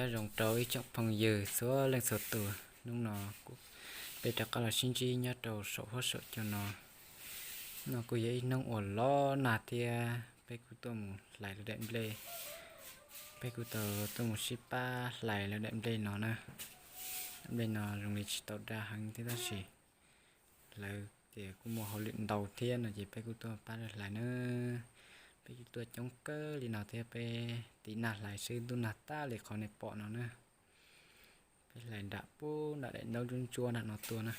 Nyob zoo rau ib tsoom phooj ywg txhua leej txhua tus, hnub no kuv, peb rov qab los sib ntsib nyob rau saum huab saum cua no. No kuj yog ib hnub uas los nag thiab peb kuj tuaj mus hlais lawv daim nplej. Peb kuj tau tuaj mus sib pab hlais lawv daim nplej no na. Daim nplej no zoo li tsis tau daj heev thiab tab sis lawv tias kuj muaj hauj lwm ntau thiab no ces peb kuj tuaj pab lawv hlais na. Peb kuj tuaj coob kawg li no thiab, peb tiv nag hlais xwb, ntuj nag tag li qhov nej pom no na. Peb hlais nram pub nram daim ntaub ntsuab ntsuab nram no tuaj na.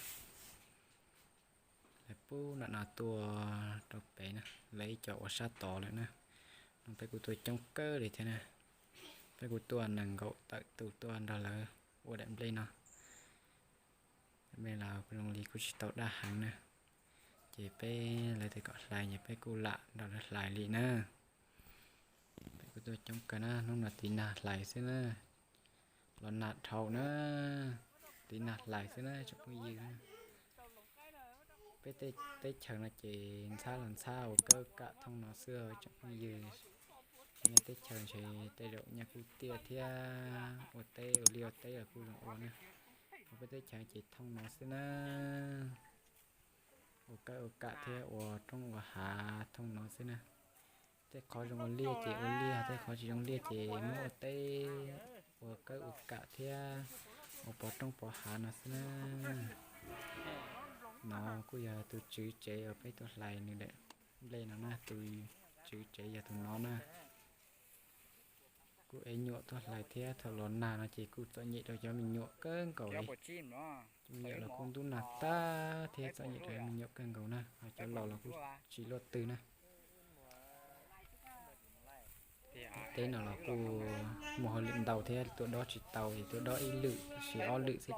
Hlais pub nram no tuaj rau pem na, lawv ib co ua sab tod lawm na. No peb kuj tuaj coob kawg li thiab na. Peb kuj tuaj nees nkaum tawm tus tuaj nrog lawv ua daim nplej no. Daim nplej los zoo li kuj tsis tau daj heev na. Ces peb, lawv tias kom hlais ces peb kuj lam nrog lawv hlais li na. Peb kuj tuaj coob kawg na, hnub no tiv nag hlais xwb na. Los nag dhau na, tiv nag hlais xwb na tsoom phooj ywg na. Peb teb chaws no ces ntxhab los ntxhab ua kawb kam thooj no xwb tsoom phooj ywg. Nej teb chaws ntshe tej zaum nyaj kuj tiaj thiab, ua teb ua liaj ua teb los kuj zoo ua na. Hos peb teb chaws ces thooj no xwb na. Ua kawb ua kam thiab ua roob ua hav thooj no xwb na. Tej qhov zoo ua liaj ces ua liaj, tej qhov tsis zoo liaj ces muab ua teb, ua kawb ua kam thiab ua pov roob pov hav no xwb na. No kuj yog tus tswv tsev uas peb tuaj hlais nws daim nplej no na, tus tswv tsev yog tus no na. Kuj ev nyuam tuaj hlais thiab, thaum los nag no ces kuj txom nyem rau cov me nyuam kawg nkaus li. Cov me nyuam los kuj ntub nag tag thiab txom nyem rau cov me nyuam kawg nkaus na, ho cov laus los kuj tsis luaj twg na. Teb no los kuj muaj hauj lwm ntau thiab, tuaj dob tsis tau ces tuaj dob ib lwm sis ob lwm xwb ces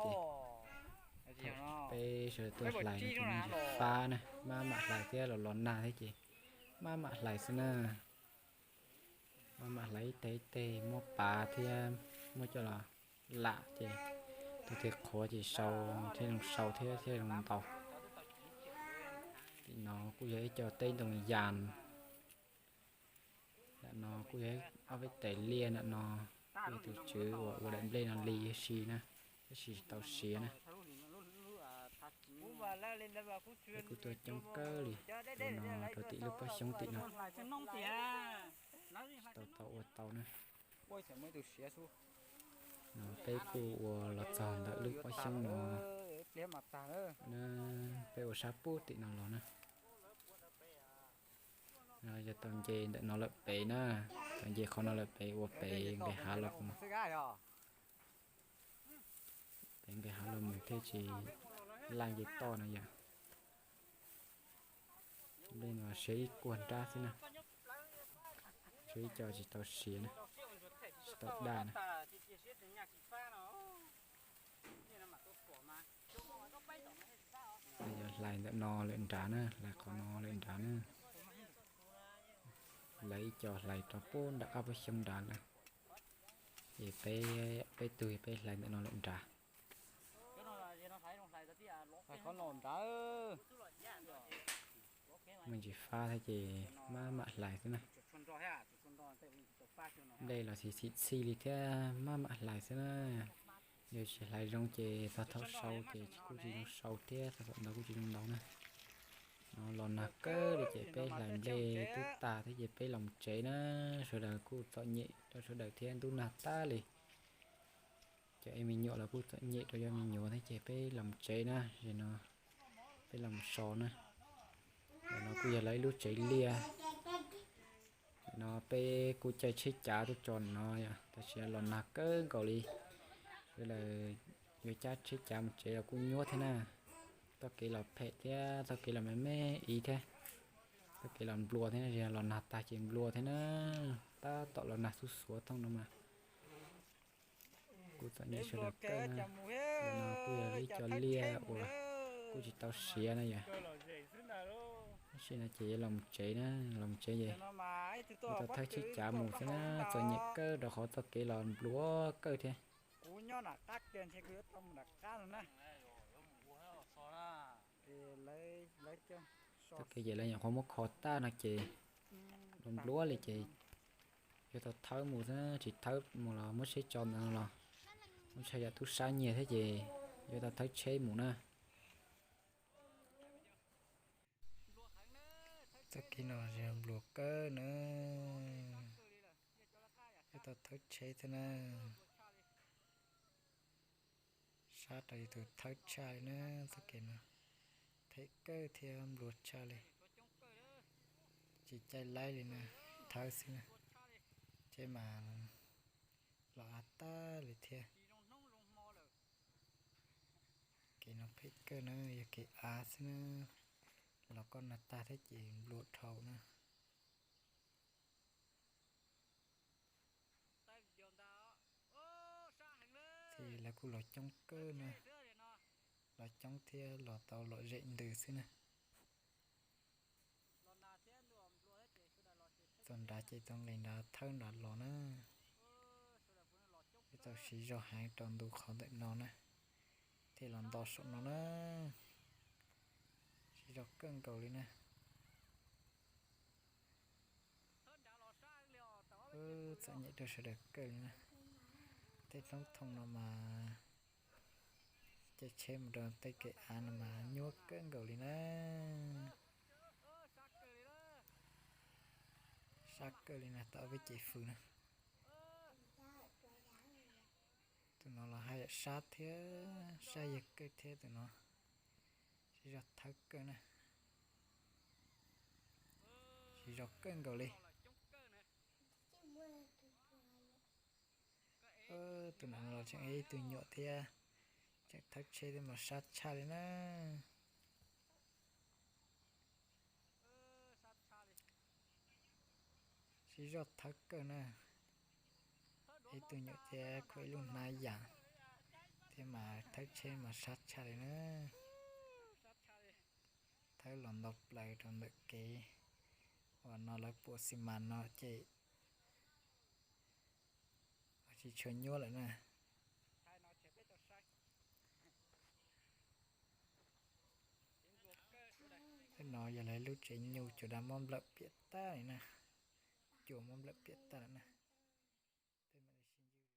peb sawv daws tuaj hlais no ces me ntsis fab na, maj mam hlais thiab, los los nag thiab ces maj mam hlais xwb na. Maj mam hlais ib teg ib teg, muab pav thiab muab coj los lam ces tus twg qhuav ces sau, thiaj zoo sau thiab thiaj zoo ntau. Tim no kuj yog ib co teb ntoo yas. Ntawm no kuj yog ob peb tais liaj, ntawm no kuj yog tus tswv uas ua daim nplej no li tab sis na, tab sis tsis tau siav na. Peb kuj tuaj coob kawg li rau no, rau tim lub pob xyoob tim no. Tsis tau tau ua tau na. No peb kuj ua los txog ntawm lub pob xyoob no. Peb ua sab pub tim no los na. Yog tau nce ntawm no lawm pem na, tau nce qhov no lawm pem, ua pem nqes hav los, pem nqes hav los mus thiaj tsis laj nce toj no yom. Nplej no siav ib kuag nrab xwb na, siav ib co tsis tau siav na, tsis tau daj na. Yog hlais ntawm no lawm nrad na, hlais qhov no lawm nrad na. Lawv ib co hlais rau pub nram qab pob xyoob nrad lawm, ces peb, peb tug peb hlais ntawm no lawm nrad. Me ntsis fab thiab ces maj mam hlais xwb na. Nplej los xim xim txhij li thiab, maj mam hlais xwb na. Yog tsis hlais zoo ces txog thaum sau ces kuj tsis zoo sau thiab, txog thaum ntau kuj tsis zoo ntau na. No los nag kawg li ces peb hlais nplej twb tag thiab ces peb los tsev na. Sawv daws kuj txom nyem rau sawv daws thiab, ntub nag tag li. Cov me nyuam los kuj txom nyem rau cov me nyuam thiab ces peb los tsev na. Ces no peb los so na. Ntawm no kuj yog lawv ib lub tsev liaj. Ntawm no peb kuj caij tsheb cav tuaj tso no yom, tab sis los nag kawg nkaus li. Sawv daws yuav cab tsheb cav mus tsev los kuj nyuaj thiab na. Txoj kev los phem thiab, txoj kev los me me ib thiab. Txoj kev los nplua thiab, los nag tag ces nplua thiab na. Tab tom los nag xuj xuav thooj no mas. Kuj txom nyem sawv daws kawg na. Ntawm no kuj yog ib co liaj uas kuj tsis tau siav na yom. Tab sis no ces yuav los tsev na, los tsev ces yuav tau thawb tsheb cav mus xwb na, txom nyem kawg rau qhov txoj kev los nplua kawg thiab. Txoj kev ces lawv nyuam qhuav muab kho tag no ces los nplua li ces yuav tau thawb mus xwb, tsis thawb mus los muab tsheb tso ntawm no los Ntshai yog tub sab nyiag thiab ces yuav tau thawb tsheb mus na. Txoj kev no npluas kawg na, yuav tau thawb tsheb thiab na. Sab rau yus tus thawb tshaj li na, txoj kev no phem kawg thiab npluas tshaj li. Tsis caij laib li na, thawb xwb na, tsheb mas los av tag li thiab. Kev no phem kawg na, yog kev av xwb na, los koj nag tag thiab ces npluas dhau na. Ces lawv kuj los coob kawg na, los coob thiab los tau lom zem ntws xwb na. Txog nrad ces tau nqis nrad thawb nrad los na. Yuav tau siv zog heev rau ntu qhov ntawm no na, thiaj los nto saum no na. Siv zog kawg nkaus li na. Txom nyem rau sawv daws kawg li na. Tej roob thooj no mas caij tsheb mus rau tej kev av no mas nyuaj kawg nkaus li na. Sab kawg li na, tau ob peb cev fws na. Tus no los haj yam sab thiab, sab yawg kawg thiab tus no. Siv zog thawb kawg na. Siv zog kawg nkaus li. Tus no los tseem ib tug nyuam thiab, tseem thawb tsheb thiab mas sab tshaj li na. Siv zog thawb kawg na. Ib tug nyuam thiab khuam ib lub hnab yam thiab mas thawb tsheb mas sab tshaj li na. Thawb los nto plaws rau ntawm kev uas no lawv puas xi mas no ces tsis tshua nyuaj lawm na. Tej no yog lawv lub tsev nyuj cua dab mob nplawm piam tag li na. Cua mob nplawm piam tag lawm na.